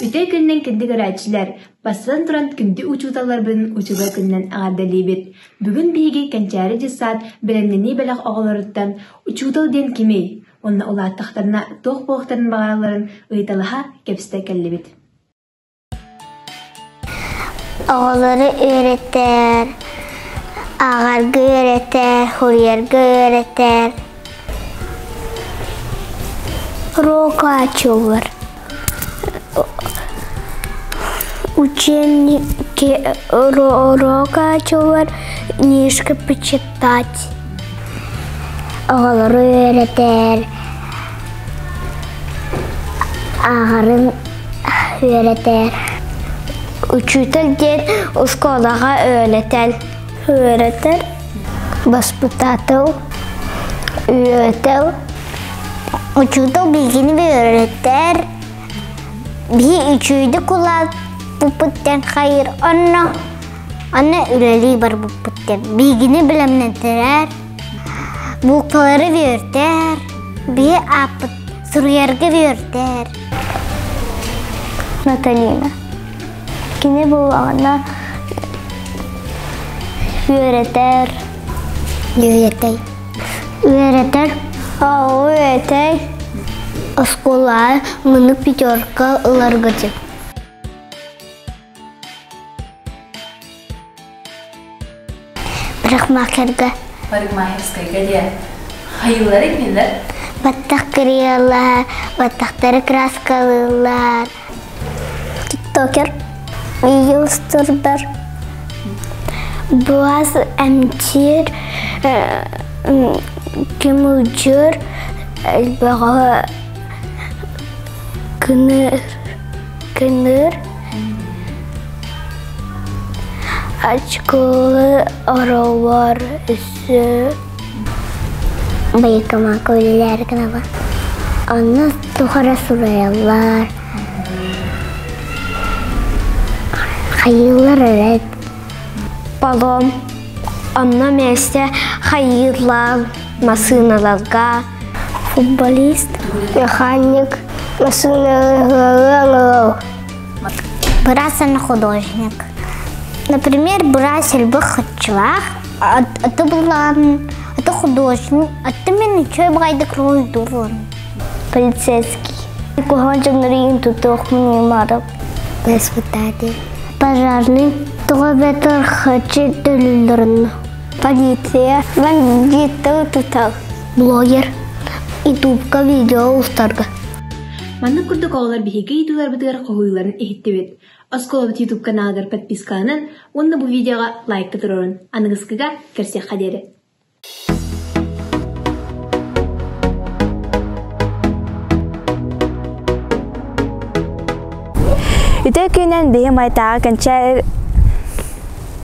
Үтүө күнүнэн күндү көрөөччүлэр! Бастатан туран күндү учууталларбын учуутал күнүнэн эҕэрдэлиибит! Бүгүн биһиги Кэнчээри дьыссаат бэлэмнэнии бэлэх оҕолоруттан «Учуутал диэн кимий?» уонна улааттахтарына туох буолуохтарын баҕаралларын ыйыталаһа, кэпсэтэ кэллибит. Оҕолору үөрэтэр, ааҕарга үөрэтэр, суруйарга үөрэтэр. Рокачевар Учебники Рокачевар книжка почитать. Оҕолору үөрэтэр, ааҕарын үөрэтэр. Учитель диэн оскуолаҕа үөрэтэр. Үөрэтэр. Баспытаатал үөрэтэр. Учуутал биһигини үөрэтэр. Биһи үчүгэйдик улааппыппыт диэн хайыыр онно онно үлэлии барбыппыт диэн биһигини бэлэмнэтэрэр. Буквалары үөртэр, биһи ааппыт суруйарга үөртэр. Наталина. Кини буоллаҕына үөрэтэр. Үөрэтэй. Үөрэтэр. Үөрэтэй. Оскуолаҕа муну пятерка ыларга диэн. Парикмахерга. Парикмахерскайга диэн хайыылары кинилэр? Баттах кырыйаллар, баттахтары краскалыыллар. Тиктокер, видеостардар. Буас эмтиир, кемүлдьүр, элбэҕи кыныр, кыныр. Очколы ороллор өссө Байыкамака үлэлээри гынабын. Онно туох эрэ суруйаллар. Хайыыллар эрэ. Полом. Онно миэстэ хайыыллар массыыналарга. Футболист, механик, массыыналары Быраас уонна художник. Например, быраас элбэх хаччылаах, аты буллаҕын, аты художник, аты мин үчүгэй баҕайдык уруһуйдуурун. Полицейский. Куһаҕан дьоннору тутуохпун ньымарым. Воспитатель. Пожарный. Тоҕо эбэтэр хаччы төлүүллэрин. Полиция. Бандиттары тутар. Блогер. Ютубка видео устарга. Маннык курдук оҕолор биһиги ыйытыыларбытыгар хоһуйууларын иһиттибит. Оскуолабыт YouTube каналыгар подпискаланан уонна бу видеоҕа лайкта туруорун. Аныгыскыга көрсүөххэ диэри. Үтө күнэн биһи майтааҕы кэнчээр